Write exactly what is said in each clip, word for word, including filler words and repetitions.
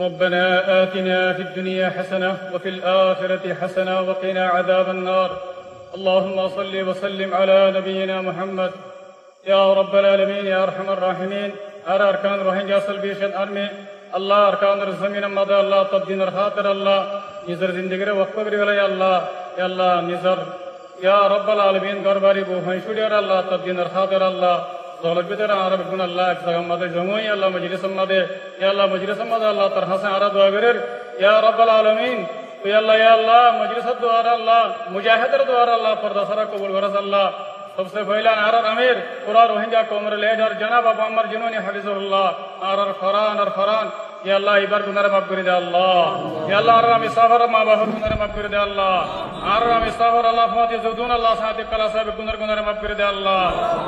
ربنا آتنا في الدنيا حسنة وفي الآخرة حسنة وقنا عذاب النار. اللهم صل وسلم على نبينا محمد. Ya Rabbal Alamin, ya Arhamar Rahimin, añárar Arkan Rohingya Salvation Army, Allah, Arkanor zominor máze Allah, tor dinor hátir Allah, nizor zindigire wokf gorí félaiye Allah, ya Allah, nizor, ya Rabbal Alamin, górbari bou fuain cúçiyóre Allah, tor dinor hátir Allah, zolor bútore añára beggún Allah, ek zagar máze joma ói Allah, mojlisor máze, ya Allah, mojlisor máze Allah, tor hañsé añára dua gorír, ya Rabbal Alamin, tui Allah, ya Allah, mojlisor duare Allah, mujahidor duare Allah, forda sára kobul gorós Allah. Sobse foila añárar amir, fura Rohingya koumor lidar, janab Abu Ammar Jununi hafizahullah, añárar foran, añárar foran, ya Allah, ibar gunare maf gorí de Allah. Ya Allah, añárar amir sáfor ma bafor gunare maf gorí de Allah. Añárar amir sáfor Allah, fuañti zodún Allah, sáñti kala sáfor gunare maf gorí de Allah.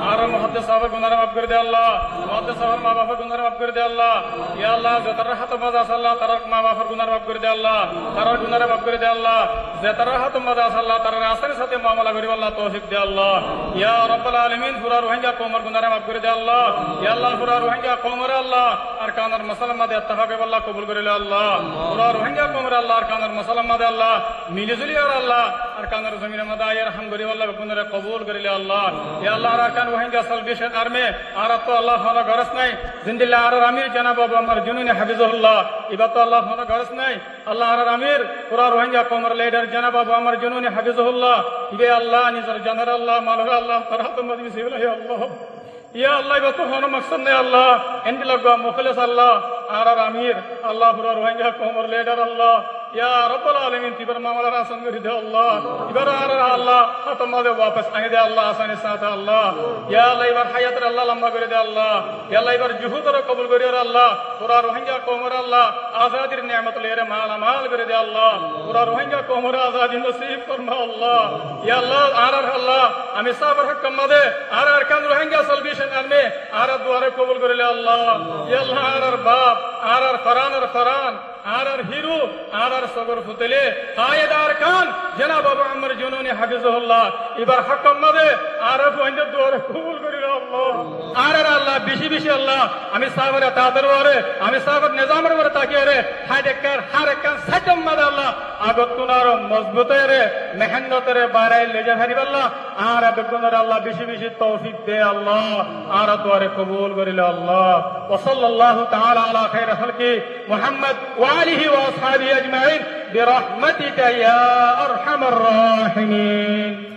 Añárar muhaddes sáfor gunare maf gorí de Allah. Muhaddes sáfor ma bafor gunare maf gorí de Allah. Ya Allah, zetará hátor máze asé Allah, tarár ma bafor gunare maf gorí de Allah. Tarár gunare maf gorí de Allah. Zetará hátor máze asé Allah, tarare asanir sáte muamala goríbolla toufik de Allah. Ya Rabbal Alamin, fura Rohingya koumor gunare maf gorí de Allah. Ya Allah, fura Rohingya koumore Allah, Arkanor masalar máze ittefak óibolla kobul gorí lo Allah. Fura Rohingya koumore Allah, Arkanor masalar máze Allah, mili zuli ar Allah, Arkanor zominor máze aiyóre ham goríbolla beggúnore kobul gorí lo Allah. Ya Allah, añárar Arkan Rohingya Salvation Army, añárattú Allah hono goros nai. Zendilla añárar amir janab Abu Ammar Jununi hafizahullah, ibattú Allah hono goros nai. Allah, añárar amir, fura Rohingya koumor lidar janab Abu Ammar Jununi hafizahullah, ibe Allah, nizor janore Allah, malore Allah, tor hátor máze beci félaiye Allah. Ya Allah, ibattú hono maksod nai Allah, endilla uggwá mukhlis Allah, añárar amir, Allah, fura Rohingya koumor lidar Allah, ya Rabbal Alamin, tui ibar mamalar asan gorí de Allah, ibare añárar Allah, hátor máze wafes aní de Allah, asanir sáte Allah, ya Allah, ibar hayatore Allah, lamba gorí de Allah, ya Allah, ibar juhudore kobul gorí ar Allah, fura Rohingya koumore Allah, azadir niyamot loiyóre malamal gorí de Allah. Fura Rohingya koumore azadi nosib forma Allah. Ya Allah, añárar Allah, amir sáfor hókor máze, añárar Arkan Rohingya Salvation Army, añárar duare kobul gorí lo Allah. Ya Allah, añárar baf, añárar foranor foran, añárar hiru, añárar sogor futele, Qaede Arkan, janab Abu Ammar Jununi hafizahullah, ibar hókor máze, añárar fuaindor duare kobul gorí lo Allah. Añárar Allah, beci beci Allah, amir sáfor etaat or uore, amir sáfor nizam or uore tákiyóre, hár ekkán, hár ekkán saidor máze Allah, agottún aró mozbut óiyore, mehénnot ore barai loi zai faribálla, añára beggúnore Allah beci beci toufik de Allah, añárar duare kobul gorí lo Allah. وصلى الله تعالى على خير خلقه محمد وآله وأصحابه أجمعين برحمتك يا أرحم الراحمين.